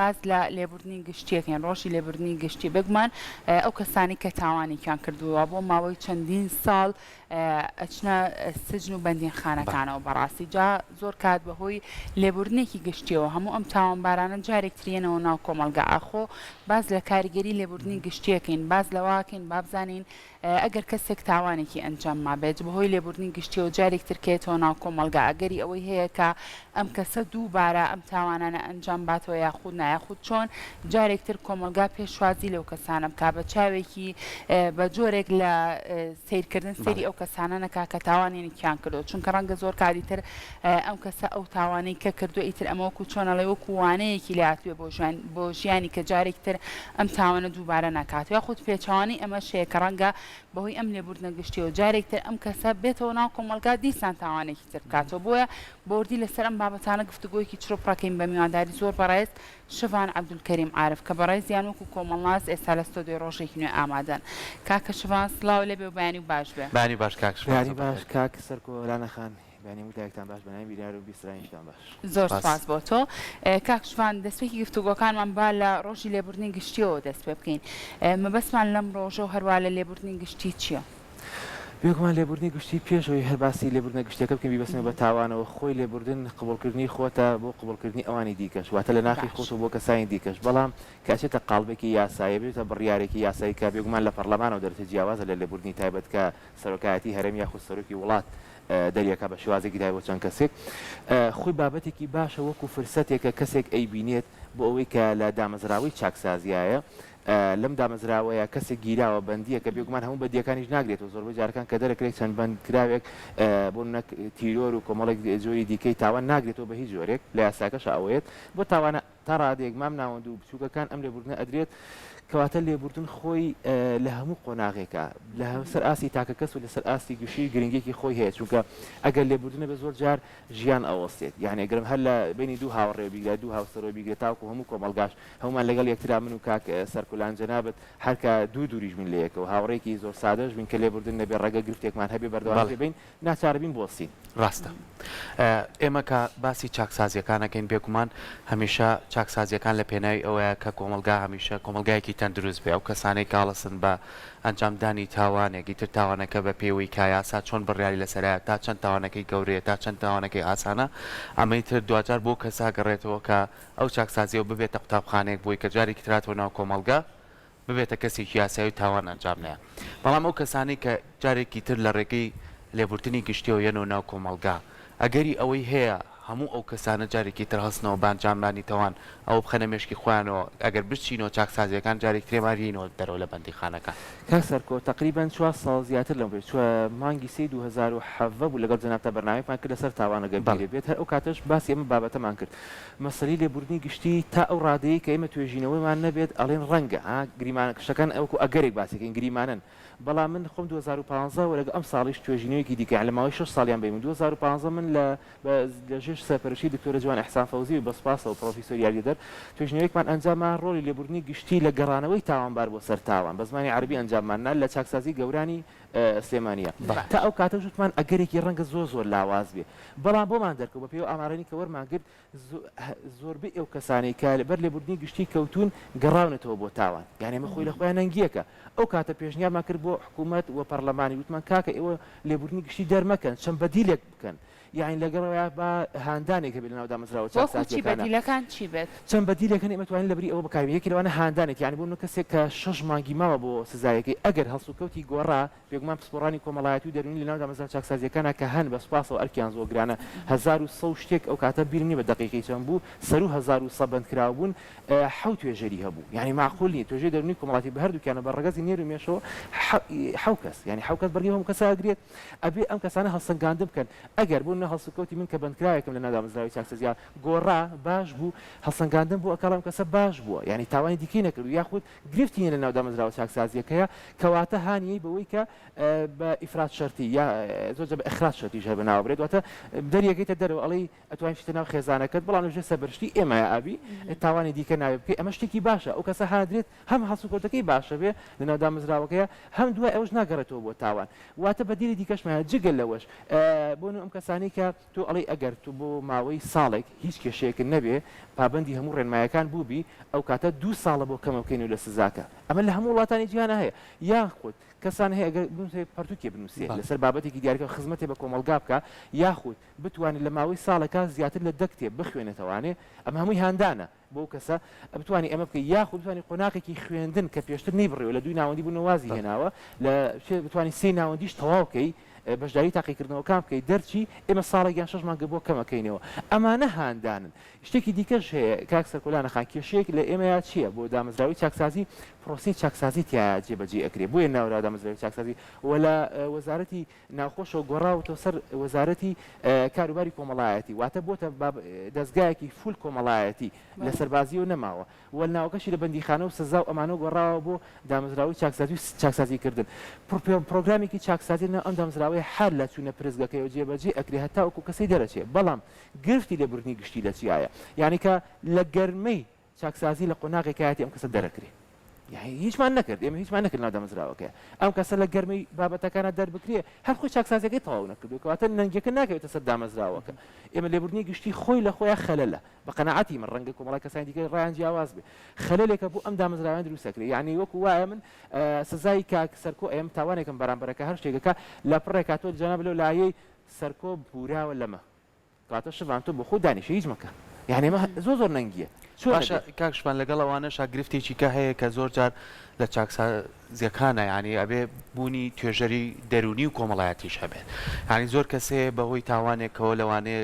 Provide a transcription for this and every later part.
باس لە لێبوردنی گشتیەکەین، ڕۆژی لێبوردنی گشتی، بێگومان ئەو کەسانەی کە تاوانێکیان کردووە بۆ ماوەی چەندین ساڵ ئەچنە سجن و بەندینخانەکانەوە بەڕاستی جا زۆر کات بەهۆی لێبوردنێکی گشتیەوە هەموو ئەم تاوانبارانە جارێک تر یەنەوە ناو کۆمەڵگا ئاخۆ باس لە کاریگەری لێبوردنی گشتیەکەین باس لەوەکەین بابزانین ئەگەر کەسێک تاوانێکی ئەنجام مابێت بەهۆی لێبوردنی گشتیەوە جارێک تر کەیەتەوە ناو کۆمەڵگا ئەگەری ئەوەی هەیە کە ئەم کەسە دووبارە ئەم تاوانانە ئەنجام باتەوە یاخود نا یاخود چۆن جارێک تر کۆمەڵگا پێشوازی لەو کەسانە بکا بە چاوێکی بە جۆرێک لە سەیرکردن سەیری ئەو کەسانە نەکا کە تاوانێکیان کردووە چونکە ڕەنگە زۆر کاتی تر ئەم کەسە ئەو تاوانەی کە کردووە ئیتر ئەمە وەکو چۆن ئەڵێ وەکو وانەیەکی لێ هاتبێ بۆ ژیان بۆ ژیانی کە جارێکی تر ئەم تاوانە دووبارە نەکاتەوە یاخود پێچەوانەی ئەمەش هەیە کە ڕەنگە بەهۆی ئەم لێبوردنە گشتیەوە جارێکی تر ئەم کەسە بێتەوە ناو کۆمەڵگا دیسان تاوانێکی تر بکاتەوە بۆیە بەوردی لەسەر ئەم بابەتانە گفتوگۆیەکی چڕ و پڕەکەین بە میوانداری زۆر بەڕێز شڤان عەبدولکەریم عارف کە بەڕێزیان وەکو کۆمەڵناس ئێستا لە ستۆدیۆی ڕۆژێکی نوێ ئامادەن. کاکە شڤان سڵاو لێبێ و بەیانی و باش بێ. بەیانی باش کاک شڤان بەیانی زۆر باش بەخێر. کاک سەرکۆ لانە خان بەیانی هەموو لایەکتان باش بەناوی بینەر و بیسەرانیشتان باش. زۆر سپاس. سپاس بۆ تۆ. کاک شڤان دەستپێکی گفتوگۆکانمان با لە ڕۆژی لێبوردنی گشتیەوە دەست پێ بکەین. مەبەستمان لەم ڕۆژە و هەروا لە لێبوردنی گشتی چیە؟ بێگومان لێبوردنی گشتی پێش ئەوەی هەر باسی لێبوردنە گشتیەکە بکەین بیبەستینەوە بە تاوانەوە، خۆی لێبوردن قبوڵکردنی خۆتە بۆ قبوڵکردنی ئەوانی دیکەش، واتە لە ناخی باش. خۆت و بۆ کەسانی دیکەش، بەڵام کە ئەچێتە قاڵبێکی یاسایی ئەبێتە بڕیارێکی یاسایی کە بێگومان لە پەڕلەمانەوە دەرچێت جیاوازە لە لێبوردنی تایبەت کە سەرۆکایەتی هەرێم یاخود سەرۆکی وڵات دەریەکا بە شێوازێکی تایبەت بۆ چەند کەسێک خۆی بابەتێکی باشە وەکو فرسەتێکە کەسێک ئەیبینێت بۆ ئەوەی کە لە دامەزراوەی چاکسازیایە لەم دامەزراوەیە کەسێک گیراوە بەندییەکە، بێگومان هەموو بەندییەکانیش ناگرێتەوە، زۆربەی جارەکان کە دەرەکرێت چەند بەندکراوێک بۆ نمونە تیرۆر و کۆمەڵێک جۆری دیکەی تاوان ناگرێتەوە بە هیچ جۆرێک، لە یاساکەشا ئەوەیەت بۆ تاوانە تا ڕادەیەک مام ناوەند و بچووکەکان ئەم لێبوردنە ئەدرێت، کەواتە لێبوردن خۆی لە هەموو قۆناغێکا لە سەر ئاستی تاکەکەس و لەسەر ئاستی گشتی گرنگیەکی خۆی هەیە، چونکە ئەگەر لێبوردن نەبێت زۆر جار ژیان ئەوەستێت، یانی ئەگەر هەر لە بەینی دوو هاوڕێوە بیگرە دوو هاوسەرەوە بیگرە تاوەکو هەموو کۆمەڵگاش هەموومان لەگەڵ یەکترا من و کاک سەرکولان جەنابت هەر کە دوور دووریش بین لەیەکەوە هاوڕێیەکی زۆر سادەش بین کە لێبوردن نەبێ ڕەگە گرفتێکمان هەبێ بەردەوام بەڵێ. پێ بین ناچارەبین بوەستین. ڕاستە ئێمە کە باسی چاکسازیەکان ئەکەین بێگومان هەمیشە چاکسازیەکان لە پێناوی ئەوەیە کە کۆمەڵگا هەمیشە کۆمەڵگایەکی تەندروست بێ ئەو کەسانەی کە هەڵەسن بە ئەنجامدانی تاوانێک ئیتر تاوانەکە بە پێوەی کە یاسا چۆن بڕیاری لەسەرە تا چەند تاوانەکەی گەورەیە تا چەند تاوانەکەی ئاسانە ئەمەی تر دواجار بۆ کەسە گەڕێتەوە کە ئەو چاکسازیەوە ببێتە قوتابخانەیەک بۆی کە جارێکی تر هاتەوە ناو کۆمەڵگا ببێتە کەسێکی یاسایی و تاوان ئەنجام نەیا بەڵام ئەو کەسانەی کە جارێکی تر لە ڕێگەی لێبوردنی گشتیەوە یەنەوە ناو کۆمەڵگا ئەگەری ئەوەی هەیە هەموو ئەو کەسانە جارێکی تر هەڵسنەوە بە ئەنجامدانی تاوان ئەوە بخەنە مێشکی خۆیانەوە ئەگەر بچینەوە چاکسازیەکان جارێکی تر ئێمە یەینەوە دەرەوە لە بەندیخانەکان. کاک سەرکۆ تەقریبەن چوار ساڵ زیاتر لەمەوبەر مانگی سێی 2017 بوو لەگەڵ جەنابتا بەرنامەیەکمان کرد لەسەر تاوان ئەگەر بەڵێ. بیرت بێت هەر ئەو کاتەش باسی ئەم بابەتەمان کرد مەسەلەی لێبوردنی گشتی تا ئەو ڕادەیەی کە ئێمە توێژینەوەمان نەبێت ئەڵێن ڕەنگە ها گریمانە شتەکان وەکو ئەگەرێک باسی کەین گریمانەن بەڵام من خۆم 2015 وە لەگەڵ ئەمساڵیش توێژینەوەیەکی دیکە یان لە ماوەی شەش ساڵیان بەین 2015 من لە بە لە ژێر سەرپەرشتی دکتۆرە جوان ئیحسان فەوزی و بە سوپاسەوە پڕۆفیسۆر یاریدەدەر توێژینەوەیەکمان ئەنجامما ڕۆڵی لێبوردنی گشتی لە گەڕانەوەی تاوانبار بۆ سەر تاوان بە زمانی عەرەبی ئەنجاممان نا لە چاکسازی گەورانی سلێمانییە تا ئەو کاتەش وتمان ئەگەرێکی ڕەنگە زۆر زۆر لاواز بێ بەڵام بۆمان دەرکەوت بە پێی ئەو ئامارانەی کە وەرمان گرت زۆربەی ئەو کەسانەی کە بەر لێبوردنی گشتی کەوتوون گەڕاونەتەوە بۆ تاوان یانی ئەمە خۆی لە خۆیان نەنگییەکە ئەو کاتە پێشنیارمان کرد بۆ حکوومەت و پەڕلەمانی وتمان کاکە ئێوە لێبوردنی گشتی دەرمەکەن چەند بەدیلێک بکەن یانی لەگەڵەوەیا با هاندانێک هەبێت لەناو دامەزراوە وەکو چی چاکسازییەکانا. بەدیلەکان چی بێت؟ چەند بەدیلێک هەن ئێمە توانین لەبری ئەوە بەکاربێنین یەکێ لەوانە هاندانێک یانی بۆ نمونە کەسێک کە شەش مانگی ماوە بۆ سزایەکەی ئەگەر هەڵسوکەوتی گۆڕا بێگومان پسپۆڕانی کۆمەڵایەتی و دەروونی لەناو دامەزراوە چاکسازییەکانا کە هەن بە سوپاسەوە ئەرکیان زۆر گرانە 1100 و شتێک ئەو کاتە بیرم نیە بە دەقیقی چەند بوو سەروو 1100 بەندکراو بوون حەوت توێژەری هەبوو یانی مەعقول نیە توێژەری دەروونی کۆمەڵایەتی بە هەردووکیانەوە بە ڕەگەزی نێر و مێشەوە حەو کەس یانی حەو کەس بەرگەی هەموو کەسە ئەگرێت ئەبێ ئەم کەسانە هەڵسەنگاندن بکەن ئەگەر بۆ نمونە هەڵسوکەوتی من کە بەندکراوێکم لەناو دامەزراوەی چاکسازییا گۆڕا باش بوو هەڵسەنگاندن بۆ ئەکا ئەم کەسە باش بووە یانی تاوانی دیکەی نەکردوو یاخود گرفتی نیە لەناو دامەزراوە چاکسازییەکەیا کەواتە هانیەی بەوەی کە بە ئیفراد شەرتی یا زۆر جار بە ئیخراج شەرتیش هەر بەناوە برێت واتە دەریەکەیتە دەرەوە ئەڵێی ئەتوانی بچیتە ناو خێزانەکەت بەڵام لەژێر سەرپەرشتی ئێمەیا ئەبی تاوانی دیکە نابێ بکەی ئەمە شتێکی باشە ئەو کەسە هاندرێت هەم هەڵسوکەوتەکەی باشە بێ لەناو دامەزراوەکەیا هەم دوای ئەوەش ناگەڕێتەوە بۆ تاوان واتە بەدیلی دیکەشمان هەیە جگە لەوەش بۆ نمونە ئەم کەسانەی. یانی کە تۆ ئەڵێی ئەگەر تۆ بۆ ماوەی ساڵێک هیچ کێشەیەکت نەبێ پابەندی هەموو ڕێنمایەکان بووبی ئەو کاتە دوو ساڵە بۆ کەمە بکەینەوە لە سزاکە ئەمە لە هەموو وڵاتانی جیهانا هەیە یاخود کەسان هەیە ئەگەر بنووسێ پەرتووکێ بنووسێ لەسەر بابەتێکی دیاریکراو خزمەتێ بە کۆمەڵگا بکا یاخود بتوانێ لە ماوەی ساڵێکا زیاتر لە دە کتێب بخوێنێتەوانێ ئەمە هەمووی هاندانە بۆ ئەو کەسە بتوانی ئەمە بکەی یاخود بتوانی قۆناغێکی خوێندن کە پێشتر نەیبڕیوە لە دووی ناوەندی بوونەوە وازی هێناوە لە بتوانی سێی ناوەندیش تەواو کەی بەشداری تاقیکردنەوەکان بکەی دەرچی ئێمە ساڵێک یان شەش مانگە بۆ کەمەکەینەوە ئەمانە هاندانن شتێکی دیکەش هەیە کاک سەرکۆلانە خان کێشەیەک لە ئێمەیا چییە بۆ دامەزراوەی چاکسازی پرۆسەی چاکسازی تیایا جێبەجێ ئەکرێ بۆیە ناوراوە دامەزراوەی چاکسازی و لە وەزارەتی ناوخۆشەوە گۆڕاوەتەوە سەر وەزارەتی کاروباری کۆمەڵایەتی واتە بۆتە دەزگایەکی full کۆمەڵایەتی لە سەربازیەوە نەماوە و ناوەکەشی لە بەندیخانە و سزا و ئەمانەوە گۆڕاوە بۆ دامەزراوەی چاکسازی و چاکسازی کردن پرۆگرامێکی چاکسازی لەناو ئەم دامەزراوەیە هەر لە چوونە پرسگەکەیەوە جێبەجێ ئەکرێ هەتاوەکو کەسەی دەرەچێ بەڵام گرفتی لێبوردنی گشتی لە چیایە یانی کە لە گەرمەی چاکسازی لە قۆناغێکایەتی ئەم کەسە دەرەکرێ یانی هیچمان نەکرد ئێمە هیچمان نەکرد ناو دامەزراوەکەی ئەم کەسە لە گەرمەی بابەتەکانە دەربکرێ هەر خۆی چاکسازیەکەی تەواو نەکردو کەواتە نەنگیەکە ناکەوێتە سەر دامەزراوەکە ئێمە لێبوردنی گشتی خۆی لە خۆیان خەلەلە بە قەناعەتی من ڕەنگە کۆمەڵی کەسانی دیکە ڕایان جیاواز بێ خەلەلێکە بۆ ئەم دامەزراوەیان دروست ئەکرێ یعنی وەکو وایە من سزای کاک سەرکۆ ئەم تاوانێکم بەرامبەرەکە هەر شتێکەکە لە پڕێکا تۆ جەناب لەو لایەی سەرکۆ بوراوە لەمە کەواتە شڤان تۆ بۆخۆت دانیشە هیچ مەکە یانی ئەمە زۆر زۆر نەنگیە چۆن باشە ئەبێ. کاک شڤان لەگەڵ ئەوانەشا گرفتێکی کە هەیە کە زۆر جار لە چاکسازیەکانا یانی ئەبێ بوونی توێژەری دەروونی و کۆمەڵایەتیش هەبێت یانی زۆر کەس هەیە بەهۆی تاوانێکەوە لەوانەیە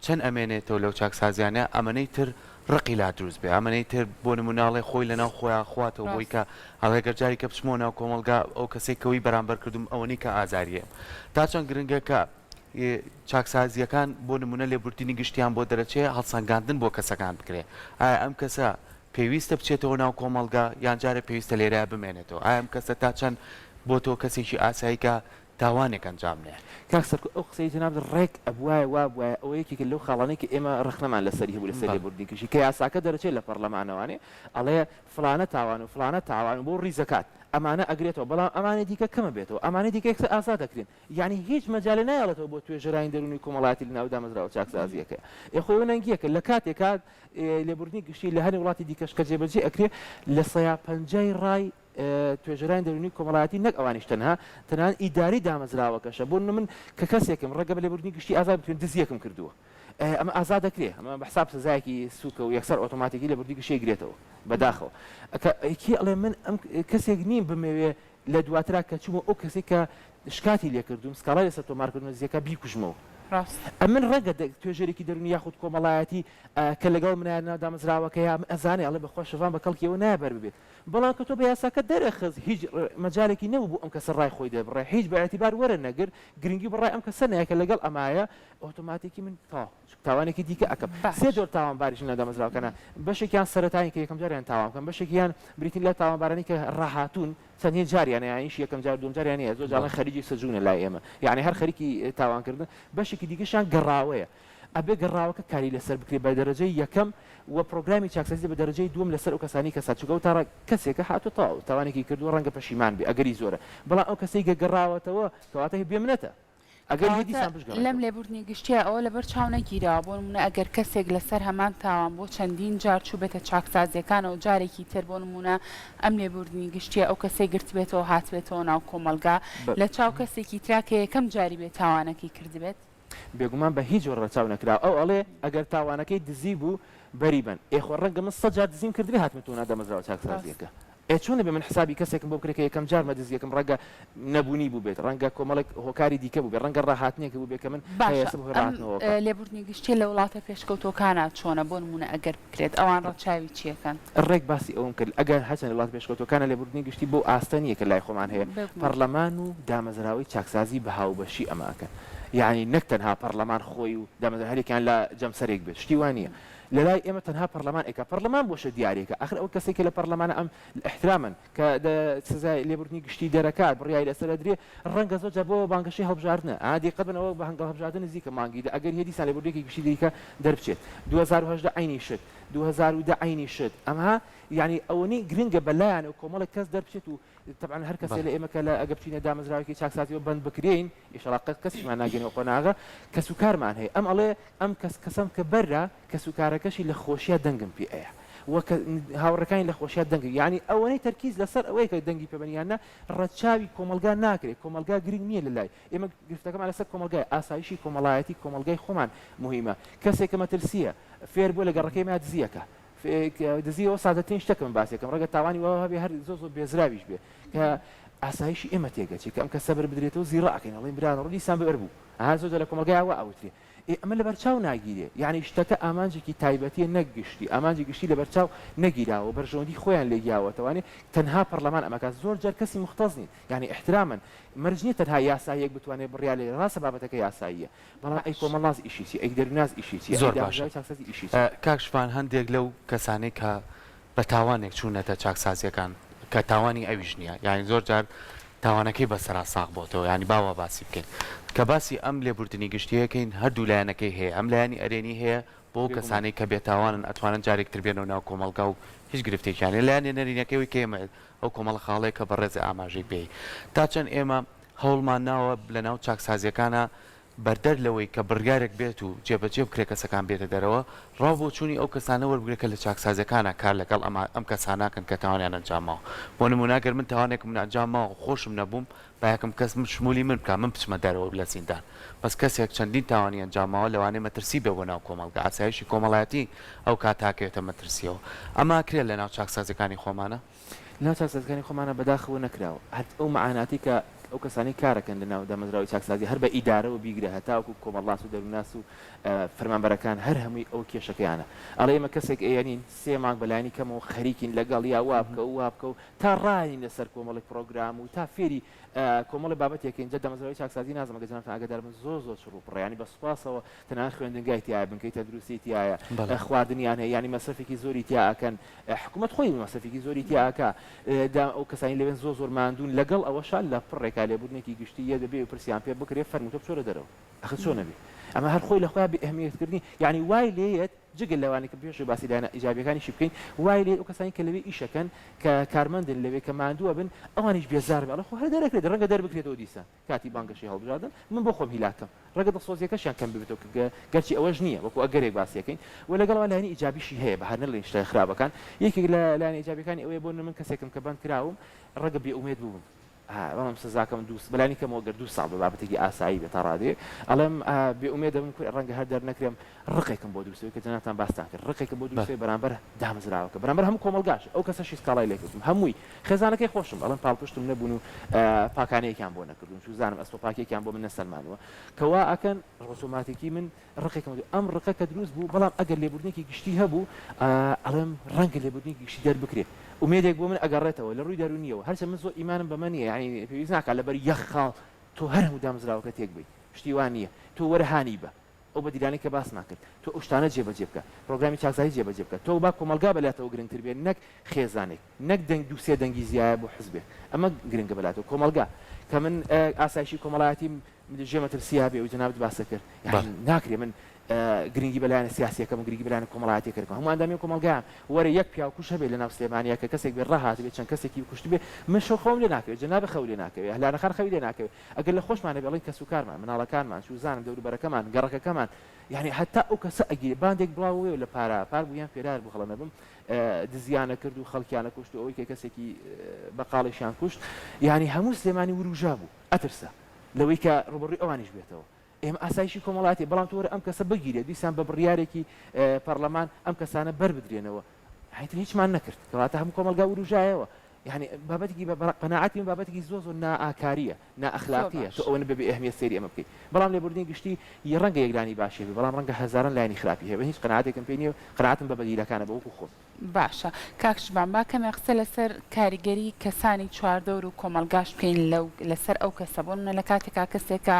چەند ئەمێنێتەوە لەو چاکسازیانە ئەمەنەی تر ڕقی لا دروست بێ ئەمەنەی تر بۆ نمونە ئەڵێ خۆی لەناو خۆیا خواتەوە بۆی ڕاست. کە ئەڵێ گەر جارێکە بچمەوە ناو کۆمەڵگا ئەو کەسەی کەوەی بەرامبەر کردوم ئەوەنەی کە ئازاریە تا چەند گرنگە کە چاکسازییەکان بۆ نموونە لێبوردنی گشتیان بۆ دەرەچێ هەڵسەنگاندن بۆ کەسەکان بکرێ ئایا ئەم کەسە پێویستە بچێتەوە ناو کۆمەڵگا یان جارێ پێویستە لێرە بمێنێتەوە ئایا ئەم کەسە تا چەند بۆتەوە کەسێکی ئاسایی کە تاوانێک ئەنجام نەیە. کاک سەرکۆ ئەو قسەی جەنابت ڕێک ئەبوایە وابوایە ئەوە یەکێکە لەو خاڵانەی کە ئێمە ڕەخنەمان لەسەری هەبوو لەسەر لێبوردنی گشتی کە یاساکە دەرەچێ لە پەڕلەمانەوانێ ئەڵێ فڵانە تاوان و فڵانە تاوان و بۆ ڕیزەکات ئەمانە ئەگرێتەوە بەڵام ئەمانی دیکە کەمە بێتەوە ئەمانی دیکە یەکسەر ئازاد ئەکرێن یەعنی هیچ مەجالێ نایەڵێتەوە بۆ توێژەرانی دەروونی کۆمەڵایەتی لە ناو دامەزراوە چاکسازییەکەیا. ئێ خۆی ئەوە نەنگییەکە لە کاتێکا لێبوردنی گشتی لە هەنێ وڵاتی دیکەش کە جێبەجێ ئەکرێ لە سەیا پەنجای ڕای توێژەرانی دەروونی کۆمەڵایەتی نەک ئەوانیش تەنها تەنانەت ئیدارەی دامەزراوەکەشە بۆ نمونە من کە کەسێکم ڕەنگە بە لێبوردنی گشتی ئازاد بکرێم دزییەکم کردووە ئەمە ئازاد دەکرێ ئەمە بە حساب سزایەکی سووکە و یەکسەر ئۆتۆماتیکی لێبوردنی گشتی ئەیگرێتەوە بەداخەوە کە کێ ئەڵێ من ئەم کەسێک نیم بمەوێ لە دواترا کە چوومە ئەو کەسەی کە شکاتی لێ کردووم، سکاڵای لەسەر تۆمار کردووم، دزییەکە بیکوژمەوە. ڕاستە. ئەمن ڕەنگە توێژەرێکی دەروونی یاخود کۆمەڵایەتی کە لەگەڵ منایە لەناو دامەزراوەکەیا، من ئەزانێ ئەڵێ بەخوا شڤان بە کەڵکی ئەوە نایە بەر ببێت. بەڵام کە تۆ بە یاساکە دەرئەخست هیچ مەجالێکی نەبوو بۆ ئەم کەسە ڕای خۆی دەربڕێ، هیچ بە ئیعتیبار وەرە نەگرت، گرنگی بە ڕای ئەم کەسە نایە کە لەگەڵ ئەمایە، ئۆتۆماتیکی من تەواو. تاوانێکی دیکە ئەکەم. سێ باش. جۆر تاوانباریش لە دامەزراوەکانا، بەشێکیان سەرەتایین کە یەکەم جاریان تاوان بکەن، بەشێکیان بریتین لە تاوانبارانی کە ڕاهاتوون چەندین جاریانە یانیش یەکەم جار دووەم جاریان نییە، زۆر جار ئەڵێن خەریکی سجونە لای ئێمە یانی هەر خەریکی تاوانکردن، بەشێکی دیکەشیان گەڕاوەیە ئەبێ گەڕاوەکە کاری لەسەر بکرێ بە دەرەجەی یەکەم و پرۆگرامی چاکسازی بە دەرەجەی دووەم لەسەر ئەو کەسانەی کە سا چونکە ئەو تا کەسێکە هاتووە تەواو تاوانێکی کردووە ڕەنگە پەشیمان بێ ئەگەری زۆرە بەڵام ئەو کەسەی کە گەڕاوەتەوە کەواتە بێمنەتە. ئەگەر هەیە کەواتە دیسان لەم بشگەڕێتەوە. لێبوردنی گشتیە ئەوە لەبەر چاو نەگیراوە، بۆ نموونە ئەگەر کەسێک لەسەر هەمان تاوان بۆ چەندین جار چووبێتە چاکسازیەکانەوە جارێکی تر بۆ نموونە ئەم لێبوردنی گشتیە ئەو کەسەی گرتبێتەوە هاتبێتەوە ناو کۆمەڵگا بە. لە چاو کەسێکی ترا کە یەکەم جاری بێ تاوانەکەی کردبێت؟ بێگومان بە هیچ جۆر ڕەچاو نەکراوە ئەو ئەڵێ ئەگەر تاوانەکەی دزی بوو بەری بەن ئێ خۆ ڕەنگە من سەد جار دزیم کردبێ هاتمەتەوە ناو دامەزراوە ڕاست. چاکسازیەکە ئێ چۆن ئەبێ من حسابی کەسێکم بۆ بکرێ کە یەکەم جارمە دزیەکم ڕەنگە نەبوونی بووبێت ڕەنگە کۆمەڵێک هۆکاری دیکە بووبێت ڕەنگە ڕاهاتنێک بووبێت کە من باشە هەیە بەهۆی ئەم ڕاهاتنەوەکە. لێبوردنی گشتیە لە وڵاتە پێشکەوتووەکانا چۆنە بۆ نموونە ئەگەر بکرێت ئەوان ڕەچاوی چیەکەن؟ ڕێک باسی ئەوەم کرد ئەگەر هەرچەند لە وڵاتە پێشکەوتووەکانا لێبوردنی گشتی بەو ئاستە نییە کە لای خۆمان هەیە بێگومان. پەڕلەمان و دامەزراوەی چاکسازی بە هاوبەشی ئەمە ئەکەن یانی نەک تەنها پەڕلەمان خۆی و دامەزراوە هەریەکیان لە جەمسەرێک بێت شتی وا نییە لە لای ئێمە تەنها پەڕلەمان ئەیکا پەڕلەمان بۆشە دیارێکە ئاخر ئەو کەسەی کە لە پەڕلەمانە ئەم ئیحترامەن کە دە سزای لێبوردنی گشتی دەرەکات بڕیاری لەسەر ئەدرێ ڕەنگە زۆر جار بۆ بانگەشەی هەڵبژاردنە ئا دیقەت بن ئەوە بە هەنگاو هەڵبژاردن نزیکە مانگی دە ئەگەر هەیە دیسان لێبوردنێکی گشتی دیکە دەربچێت 2018 عەینی شت. 2010 عەینی شت ئەمە یانی ئەوەنەی گرنگە بەلایانەوە کۆمەڵێک کەس دەربچێت و تەبعەن هەر کەسێ لە ئێمە کە لە ئەگە بچینە دامەزراوێکی چاکسازیەوە بەند بکرێین ئیشەڵا قەت کەسیشمان ناگەینەوە قۆناغە کەس و کارمان هەیە ئەم ئەڵێ ئەم کەس کەسەم کە بەررا کەس و کارەکەشی لە خۆشیا دەنگم پێ ئەیا وە کە هاوڕێکانی لە خۆشیا دەنگ یانی ئەوەنەی تەرکیز لەسەر ئەوەیە کە دەنگی پێ بەن یان نا ڕەچاوی کۆمەڵگا ناکرێ کۆمەڵگا گرنگ نییە لە لای ئێمە گرفتەکەمان لەسەر کۆمەڵگایە ئاسایشی کۆمەڵایەتی کۆمەڵگای خۆمان موهیمە کەسێک کە مەترسییە فێر بووە لە گەڕەکەی ما دزییەکە دزی ئەوە سادەترین شتە کە من باسی ئەکەم ڕەنگە تاوانی وا هەبێ هەر زۆر زۆر بێزراویش بێ کە ئاسایشی ئێمە تێگەچێ کە ئەم کەسە بەر بدرێتەوە زیڕە ئەکەین ئەڵێین برا ڕۆ دیسان بەر بوو ئەها زۆر جار لە کۆمەڵگای وا ئەوترێ ئێ ئەمە لەبەرچاو ناگیرێ یانی شتەکە ئامانجێکی تایبەتیە نەک گشتی ئامانجی گشتی لەبەرچاو نەگیراوە بەرژەوەندی خۆیان لێ گیاوەتەوانێ تەنها پەڕلەمان ئەمەکات زۆر جار کەسی موختەس نین یانی ئیحترامەن مەرج نیە تەنها یاساییەک بتوانێ بڕیار لێ ڕاستە بابەتەکە یاساییە بەڵام ئەی باش. کۆمەڵناس ئیشی چیە؟ ئەی دەروونناس ئیشی چیە؟ ئەی زۆر باشە دامەزراوەی چاکسازی ئیشی چیە؟ کاک شڤان هەندێک لەو کەسانەی کە بە تاوانێک چوونەتە چاکسازیەکان کە تاوانی ئەویش نیە یانی زۆر جار تاوانەکەی بەسەرا ساغ بۆتەوە یانی با وا باسی بکەین کە باسی ئەم لێبوردنی گشتیە کەین هەردوو لایەنەکەی هەیە هەم لایەنی ئەرێنی هەیە بۆ ئەو بێگومان. کەسانەی کە بێتاوانن ئەتوانن جارێک تر بێنەوە ناو کۆمەڵگا و هیچ گرفتێکیان نیە لایەنە نەرێنیەکەی ئەوەی کە ئێمە ئەو کۆمەڵە خاڵەیە کە بەڕێزت ئاماژەی پێی تا چەند ئێمە هەوڵمان ناوە لەناو چاکسازیەکانا بەردەر لەوەی کە بڕیارێک بێت و جێبەجێ بکرێت کەسەکان بێتە دەرەوە، ڕاو بۆچوونی ئەو کەسانە وەربگرێت کە لە چاکسازیەکانا کار لەگەڵ ئەم ئەم کەسانە ئەکەن کە تاوانیان ئەنجام ماوە. بۆ نموونە گەر من تاوانێکم ئەنجام ماوە و خۆشم نەبووم با یەکەم کەس من شمولی من بکا من بچمە دەرەوە لە زیندان. بەس کەسێک چەندین تاوانی ئەنجام ماوە لەوانەیە مەترسی بێ بۆ ناو کۆمەڵگە ئاسایشی کۆمەڵایەتی ئەو کاتە ئەکەوێتە مەترسیەوە. ئەمە ئەکرێت لەناو چاکسازیەکانی خۆمانا؟ لەناو چاکسازیەکانی خۆمانا بەداخەوە نەکراوە هەر ئەو مەعاناتەی کە ئەو کەسانەی کارەکەن لەناو دامەزراوەی چاکسازی هەر بە ئیدارەوە بیگرە هەتاوەکو کۆمەڵناس و دەروونناس و فەرمانبەرەکان هەر هەمووی ئەو کێشەکەیانە ئەڵێ ئێمە کەسێک ئەیەنین سێ مانگ بەلایەنی کەمەوە خەریکین لەگەڵیا وا بکە و وا بکە و تا ڕاین لەسەر کۆمەڵێک پڕۆگرام و تا فێری کۆمەڵێ بابەتێکین جا دامەزراوەی چاکسازی نازانم ئەگەر جەنابتان ئاگادار بن زۆر زۆر چڕ و پڕە یانی بە سوپاسەوە تەنانەت خوێندنگای تیایە بنکەی تەندروستی تیایە خواردنیان هەیە یانی مەسرەفێکی زۆری تیا ئەکەن حکومەت خۆی مەسرەفێکی زۆری تیا ئەکا دا ئەو کەسانی لەوێن زۆر زۆر ماندوون لەگەڵ ئەوەشا لە پڕێکا لێبوردنێکی گشتی یە دەبێ و پرسیان پێ بکرێ فەرموو تۆ بچۆرە دەرەوە ئەخر چۆن ئەبێ ئەمە هەر خۆی لە خۆیا بێ ئەهمیەت کردنی یانی وای لێیەت جگە لەوانەی کە پێشەوە باسی لایەنە ئیجابیەکانیشی بکەین وای لێیەت ئەو کەسانی کە لەوێ ئیش ئەکەن کە کارمەندن لەوێ کە ماندوو ئەبن ئەوانیش بێزار بن ئەڵێ خۆ هەر دەرەکرێت ڕەنگە دەربکرێتەوە دیسان کاتی بانگەشەی هەڵبژاردن من بۆ خۆم هیلاکم ڕەنگە دڵسۆزیەکەشیان کەم ببێتەوە کە گەرچی ئەوەش نییە وەکو ئەگەرێک باسی ئەکەین و لەگەڵ ئەوە لایەنی ئیجابیشی هەیە بە هەر نەڵێین شتە خراپەکان یەکێک لە لایەنە ئیجابیەکانی ئەوەیە بۆ من کەسێکم کە بەند کراوم ڕەنگە بێ ئومێد بووبم بەڵام سزاکەم دوو بەلانی کەمەوە گەر دوو ساڵ بە بابەتێکی ئاسایی بێت تا ڕادەیەک ئەڵێم بێ ئومێد دەبم کورە ڕەنگە هەر دەرنەکرێم ڕقێکم بۆ دروست بێت کە جەنابتان باستان کرد ڕقێکم بۆ دروست بێت بەرامبەر دامەزراوەکە بەرامبەر هەموو کۆمەڵگاش ئەو کەسەشی سکاڵای لێکردم هەمووی خێزانەکەی خۆشم ئەڵێم پاڵپشتم نەبوون و پاکانەیەکیان بۆ نەکردوم چوزانم ئەستۆ پاکیەکیان بۆ من نەسەلمانووە کە وا ئەکەن ئۆتۆماتیکی من ڕقێکم هەبوو ئەم ڕقە کە دروست بوو بەڵام ئەگەر لێبوردنێکی گشتی هەبوو ئەڵێم ڕەنگە لێبوردنێکی گشتی دەربکرێ ئومێدێک بۆ من ئەگەڕێتەوە لە ڕووی دەروونیەوە هەرچەند من زۆر ئیمانم بەمە نییە یانی پێویست ناکات لەبەر یەک خاڵ تۆ هەر هەموو دامەزراوەکە تێک بەی شتی وا نییە تۆ وەرە هانی بە ئەو بەدیلانەی کە باسمان کرد تۆ ئەو شتانە جێبەجێ بکە پرۆگرامی چاکسازی جێبەجێ بکە تۆ با کۆمەڵگا بەلاتەوە گرنگتر بێت نەک خێزانێک نەک دەنگ دوو سێ دەنگی زیایە بۆ حزبێک ئەمە گرنگە بەلاتەوە کۆمەڵگا کە من ئاسایشی کۆمەڵایەتیم ژێ مەترسیا بێ ئەوی جەنابت باست کرد یانی ناکرێ من گرنگی بە لایەنە سیاسیەکەم و گرنگی بە لایەنە کۆمەڵایەتیەکە بکەم هەموو ئەندامی ئەم کۆمەڵگایان وەرە یەک پیاوکوژ هەبێ لەناو سلێمانیا کە کەسێک بێ ڕاهاتبێ چەند کەسێکی کوشتبێ من شەو خەوم لێ ناکەوێ جەنابت خەو لێ ناکەوێ هەلانە خان خەوی لێ ناکەوێ ئەگەر لە خۆشمان هەبێ ئەڵێین کەسوکارمان مناڵەکانمان چوزانم دەوروبەرەکەمان گەڕەکەکەمان یانی هەتا ئەو کەسە ئەگیرێ باندێک بڵاوەوەیە لە پارا پار بوو یان پێرار بوو هەڵە نەبم دزیانە کرد و خەڵکیانە کوشت و ئەوەی کە کەسێکی بەقاڵیشیان کوشت یانی هەموو سلێمانی وروژا بوو ئەترسا لەوەی کە ڕوبەڕوی ئەوانیش بێتەوە ئێمە ئاسایشی کۆمەڵایەتی بەڵام تۆ وەرە ئەم کەسە بگیرێت دیسان بە بڕیارێکی پەڕلەمان ئەم کەسانە بەر بدرێنەوە هیتر هیچمان نەکرد کەواتە هەموو کۆمەڵگا وروژایەوە یانی بابەتێکی بە قەناعەتی من بابەتێکی زۆر زۆر نائاکارییە نائەخلاقییە تۆ ئەوەنە بە بێ ئەهمیەت سەیری ئەمە بکەیت بەڵام لێبوردنی گشتی ی ڕەنگە یەک لانی باشی هەبێ بەڵام ڕەنگە هەزاران لایەنی خراپی هەبێ من هیچ قەناعەتێکم پێی نییە و قەناعەتم بە بەدیلەکانە بە وەکو خۆم. باشە کاک شڤان با کەمێ قسە لەسەر کاریگەری کەسانی چواردەور و کۆمەڵگاش بکەین لەو لەسەر ئەو کەسە بۆ نمونە لە کاتێکا کەسێکە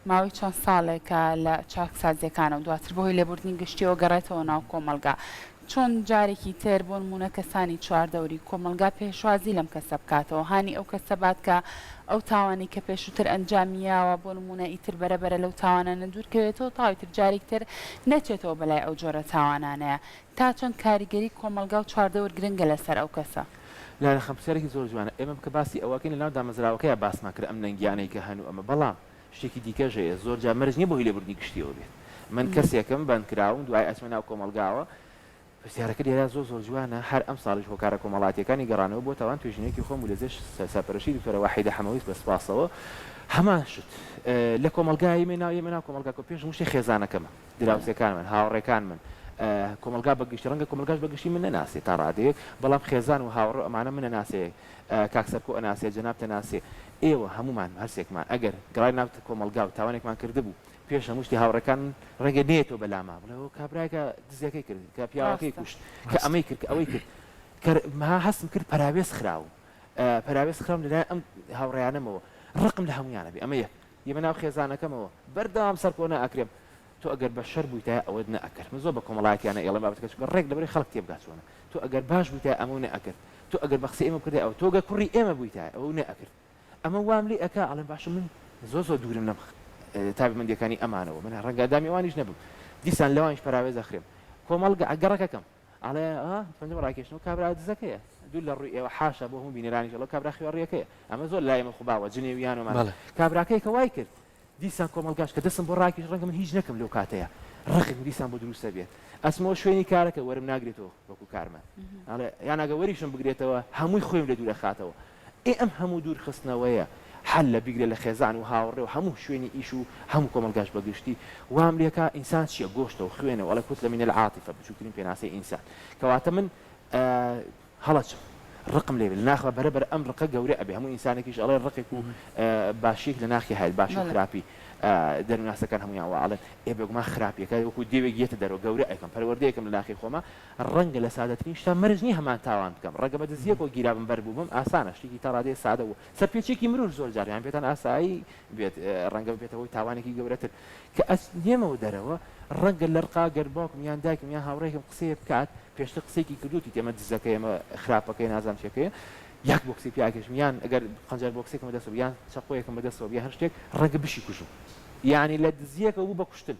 ماوەی چەند ساڵێکە لە چاکسازیەکانە و دواتر بەهۆی لێبوردنی گشتیەوە گەڕێتەوە ناو کۆمەڵگا. چۆن جارێکی تر بۆ نموونە کەسانی چواردەوری کۆمەڵگا پێشوازی لەم کەسە بکاتەوە هانی ئەو کەسە بات کە ئەو تاوانەی کە پێشووتر ئەنجامی یاوە بۆ نموونە ئیتر بەرە بەرە لەو تاوانانە دوور کەوێتەوە تا ئیتر جارێکی تر نەچێتەوە بەلای ئەو جۆرە تاوانانەیە تا چەند کاریگەری کۆمەڵگا و چواردەور گرنگە لەسەر ئەو کەسە؟ لالە خان پرسیارێکی زۆر جوانە ئێمە کە باسی ئەوە ئەکەین لەناو دامەزراوەکەیا باسمان کرد ئەم نەنگیانەی کە هەن و ئەمە بەڵام شتێکی دیکەش هەیە زۆر جار مەرج نیە بۆ هی لێبوردنی گشتیەوە بێت من کەسێکم بەندکراوم دوای ئەچمە ناو کۆمەڵگاوە پرسیارەکە لێرە زۆر زۆر جوانە هەر ئەمساڵیش هۆکارە کۆمەڵاتیەکانی گەڕانەوە بۆ تاوان توێژینەوەیەکی خۆم بوو لە زێر سەرپەرشتی دکتۆرە واحیدە حەمەویست بە سپاسەوە هەمان شت لە کۆمەڵگا یێمە ناو یێمە ناو کۆمەڵگاکە پێش هەموو شتێک خێزانەکەمە دراوسێکانمن هاوڕێکانمن کۆمەڵگا بە گشتی ڕەنگە کۆمەڵگاش بە گشتی من نەناسێ تا ڕادەیەک بەڵام خێزان و هاوڕێ و ئەمانە من ئەناسێ کاک سەرکۆ ئەناسێ جەنابت ئەناسێ ئێوە هەموومان هەرسێکمان ئەگەر گەڕای ناو کۆمەڵگا و تاوانێکمان کردبوو پێش هەموو شتی هاوڕێکان ڕەنگە نەیەتەوە بە لاما بڵێ ئەوە کابرایەکە دزیەکەی کرد کە پیاوەکەی ڕاستە. کوشت کە ئەمەی کرد کە ئەوەی کرد کە ها هەستم کرد پەراوێز خراوم پەراوێز خراوم لەلایەن ئەم هاوڕێیانەمەوە ڕقم لە هەموویانە بێ ئەمە یەک یەمە ناو خێزانەکەمەوە بەردەوام سەرکۆنە ئەکرێم تۆ ئەگەر بەشەر بوویتایە ئەوەت نەئەکرد من زۆر بە کۆمەڵایەتیانە ئەیڵێم بابەتەکە چونکە ڕێک لەبەرەی خەڵک تێبگا چۆنە تۆ ئەگەر باش بوویتایە ئەمەو نەئەکرد تۆ ئەگەر بە قسەی ئێمە بکردایە ئەوە تۆ گەر کوڕی ئێمە بوویتایە ئەوەو نەئەکرد ئەمە وام لێ ئەکا ئەڵێم باشە من زۆر زۆر دوورم لەم تایبەتمەندیەکانی ئەمانەوە من ڕەنگە ئەندامی ئەوانیش نەبم دیسان لەوانیش پەراوێز ئەخرێم کۆمەڵگە گەڕەکەکەم ئەڵێ ئا پەنجەم ڕاکێشنەوە کابرا دزەکەیە دوور لە ڕووی ئێوە حاشا بۆ هەموو بینەرانیش ئەڵێ کابرا خوێڕیەکەیە ئەمە زۆر لای ئێمە خو باوە جنێویان ومان بەڵێ. کابراکەیە کە وای کرد دیسان کۆمەڵگاش کە دەستم بۆ ڕاکێش ڕەنگە من هیچ نەکەم لەو کاتەیا ڕقم دیسان بۆ دروست ئەبێت ئەچمەوە شوێنی کارەکە وەرم ناگرێتەوە وەکو کارمەند ئەڵێ یان ئەگە وەریشم بگرێتەوە هەمووی خۆیم لێ دوور ئەخاتەوە ئێ ئەم هەموو دوور خستنەوەیە هەر لە بیگرە لە خێزان و هاوڕێ و هەموو شوێنی ئیش و هەموو کۆمەڵگاش بە گشتی وام لێکا ئینسان چیە گۆشتە و خوێنە و ئەڵێ کوتلە من العاطفە بچوکترین پێناسەی ئینسان کەواتە من هەڵەچم ڕقم لێ بێ لە ناخما بەرە بەرە ئەم ڕقە گەورە ئەبێ هەموو ئینسانێکیش ئەڵێ ڕقێک و باشیەک لە ناخی هەیە باش و خراپی دەروونناسەکان هەموویان وا ئەڵێن ئێ بێگومان خراپیەکە وەکو دێوێک یەتە دەرەوە گەورە ئەکەم پەروەردەیەکم لە ناخی خۆما ڕەنگە لە سادەترین شتا مەرج نیە هەمان تاوان بکەم ڕەنگە بە دزیەکەوە گیرابم بەر بووبم ئاسانە شتێکی تا ڕادەیە سادە و سەرپێچیەکی مرۆژ زۆر جار یان پێتان ئاسایی بێت ڕەنگە ببێتە هۆی تاوانێکی گەورەتر کە ئەچ نێمەوە دەرەوە ڕەنگە لە ڕقا گەر باوکم یان دایکم یان هاوڕێکم قسەیە بکات پێشتر قسەیەکی کردووتی ئەمە دزەکەی ئەمە خراپەکەی نازانم چیەکەیە یەک بۆکسی پیاکێشم یان ئەگەر خەنجەر بۆکسێکم بەدەستەوە یان چەقۆیەکم بەدەستەوە یان هەر شتێک ڕەنگە بشیکوژم یانی لە دزیەکەوە بوو بە کوشتن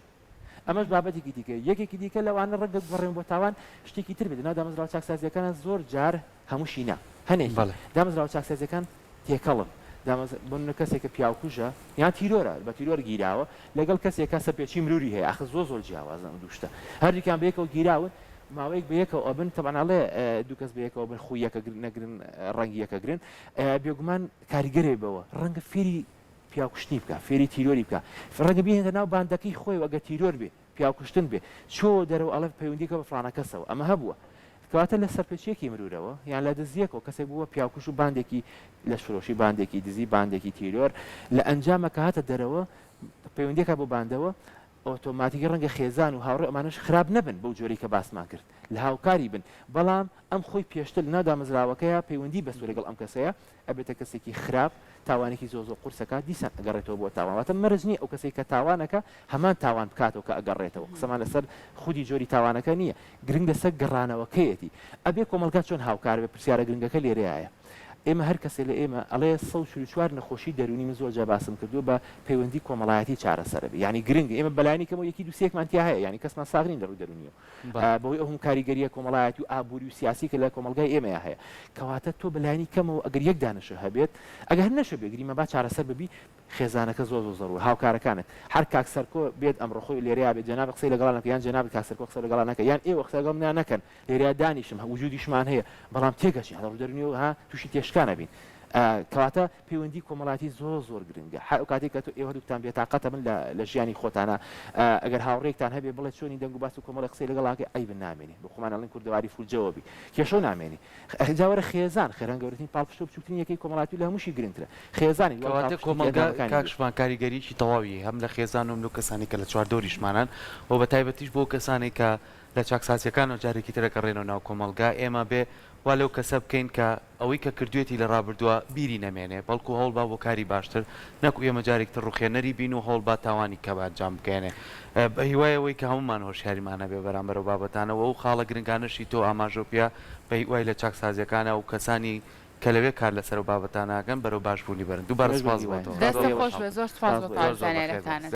ئەمەش بابەتێکی دیکە یەکێکی دیکە لەوانە ڕەنگە بگەڕێم بۆ تاوان شتێکی تر بێت لەناو دامەزراوە چاکسازیەکانە زۆر جار هەمووشی نا هەنێکی بەڵێ. دامەزراوە چاکسازیەکان تێکەڵن دامەز بۆ نمونە کەسێک کە پیاوکوژە یان تیرۆرە بە تیرۆر گیراوە لەگەڵ کەسێک کە سەرپێچی مروری هەیە ئاخر زۆر زۆر جیاوازن ئەم دوو شتە هەردووکیان بەیەکەوە گیراون ماوەیەک بەیەکەوە ئەبن تەبعەن ئەڵێ دوو کەس بەیەکەوە بن خوی یەکە نەگرن ڕەنگی یەکە گرن بێگومان کاریگەرێ بەوە ڕەنگە فێری پیاوکوشتنی بکا فێری تیرۆری بکا ڕەنگە بهێنێتە ناو باندەکەی خۆی و ئەگەر تیرۆر بێ پیاوکوشتن بێ چۆوە دەرەوە ئەڵێ پەیوەندیەکە بە فڵانە کەسەوە ئەمە هەبووە کەواتە لە سەرپێچیەکی مرورەوە یان لە دزیەکەوە کەسێک بووە پیاوکوش و باندێکی لەشفرۆشی باندێکی دزی باندێکی تیرۆر لە ئەنجامە کە هاتە دەرەوە پەیوەندیەکە بۆ باندەوە ئۆتۆماتیکی ڕەنگە خێزان و هاوڕێ ئەمانەش خراپ نەبن بەو جۆرەی کە باسمان کرد لە هاوکاری بن بەڵام ئەم خۆی پێشتر لەناو دامەزراوەکەیە پەیوەندی بەستووە لەگەڵ ئەم کەسەیە ئەبێتە کەسێکی خراپ تاوانێکی زۆر زۆر قورس ئەکات دیسان ئەگەڕێتەوە بۆ تاوان واتە مەرج نییە ئەو کەسەی کە تاوان ئەکا هەمان تاوان بکاتەوە کە ئەگەڕێتەوە قسەمان لەسەر خودی جۆری تاوانەکە نییە گرنگ لەسەر گەڕانەوەکەیەتی ئەبێ کۆمەڵگا چۆن هاوکار بێ پرسیارە گرنگەکە لێرەیایە ئێمە هەر کەسێ لە ئێمە ئەڵێ 144 نەخۆشی دەروونی من زۆر جار باسم کردووە بە پەیوەندی کۆمەڵایەتی چارەسەرە بێ یانی گرنگە ئێمە بەلایەنی کەمەوە یەکی دوو سێکمان تیا هەیە یانی کەسمان ساغ نین لە ڕووی دەروونیەوە بەهۆی ئەو هەموو کاریگەرییە کۆمەڵایەتی و ئابووری و سیاسی کە لە کۆمەڵگای ئێمەیا هەیە. کەواتە تۆ بە لایەنی کەمەوە ئەگەر یەک دانەشە هەبێت، ئەگەر هەر نەشبێ گریمە با چارەسەر ببی، خێزانەکە زۆر زۆر زەروورە، هاوکارەکانت، هەر کاک سەرکۆ بێت ئەمڕۆ خۆی لێرەیا بێت جەنابت قسەی لەگەڵا نەکەی یان جەنابت کاک سەرکۆ قسە لەگەڵا نەکەی یان ئێوە قسە لەگەڵ منا نەکەن، لێرەیا دانیشم وجودیشمان هەیە، بەڵام تێکەچین لە ڕووی دەروونیەوە ها تووشی تێشکان ئەبین. کەواتە پەیوەندی کۆمەڵایەتی زۆر زۆر گرنگە هەر ئەو کاتێک کە تۆ ئێوە هەردووکتان بێتاقەتە بن لە لە ژیانی خۆتانا ئەگەر هاوڕێیەکتان هەبێ بڵێ چۆنی دەنگ و باس و کۆمەڵێ قسەی لەگەڵ ئاکەی عەیب نامێنێ بۆ خۆمان ئەڵێن کوردەواری فولجەوە بی کێشەو نامێنێ جا وەرە خێزان خێران گەورەترین پاڵپشت و بچووکترین یەکەی کۆمەڵایەتی و لە هەمووشی گرنگترە خێزانی وەک کەواتە پاڵپشتێکی کۆمەڵگا ئەندامەکانی کاک بێ. شوان کاریگەریی تەواوی هەم لە خێزان و هەم لەو کەسانەی کە لە چواردەوریشمانان و بە تایبەتیش بۆ کەسانێک کە لە چاکسازیەکانەوە جارێکی تر ئەگەڕێنەوە ناو کۆمەڵگا، ئێمە بێ وا لەو کەسە بکەین کە ئەوەی کە کردوێتی لە ڕابردووە بیری نەمێنێ بەڵکو هەوڵبا بۆ کاری باشتر نەکو ئێمە جارێکی تر ڕوخێنەری بین و هەوڵبا تاوانی کە ئەنجام بگەیەنێ بە هیوای ئەوەی کە هەموومان هۆشیاریمان هەبێ بەرامبەر ئەو بابەتانە و ئەو خاڵە گرنگانەشی تۆ ئاماژەو پێ بە هیوای لە چاکسازیەکانە و کەسانی کە لەوێ کار لەسەر ئەو بابەتانە ئەکەن بەرەو باش بوونی بەرن دووبارە ئێمەش بە سوپاس بۆ هیواین. تۆ دەستت زۆر خۆش خۆشحاڵ بێ زۆر سوپاس زۆر بۆ زۆر تەواوی بەخێر بێن. زانیاریەکانت.